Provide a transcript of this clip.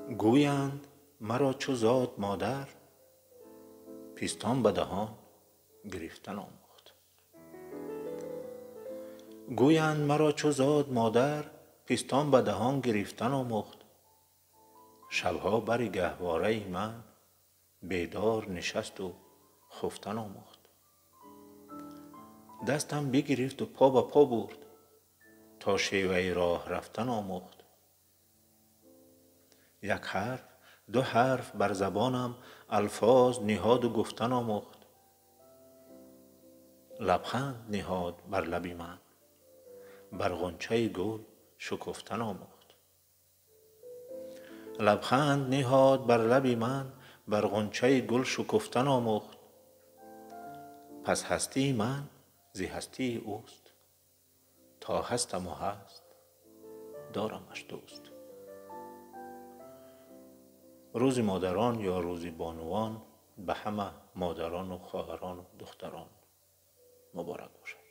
Гӯянд маро чу зод модар, пистон ба даҳон гирифтан омӯхт. Гӯянд маро чу зод модар, пистон ба даҳон гирифтан омӯхт. Шабҳо бари гаҳвораи ман бедор нишасту хуфтан омӯхт. Дастам бигирифту по ба по бурд, то шеваи роҳ рафтан омӯхт. Як ҳарф, ду ҳарф бар забонам алфоз ниҳоду гуфтан омӯхт. Лабханд ниҳод бар лаби ман, бар ғунчаи гул шукуфтан омӯхт. Лабханд ниҳод бар лаби ман, бар ғунчаи гул шукуфтан омӯхт. Пас ҳастии ман зи ҳастии ӯст, то ҳастаму ҳаст дорамаш дӯст. Рӯзи модарон ё рӯзи бонувон ба ҳама модарону хоҳарону духтарон муборак бошад.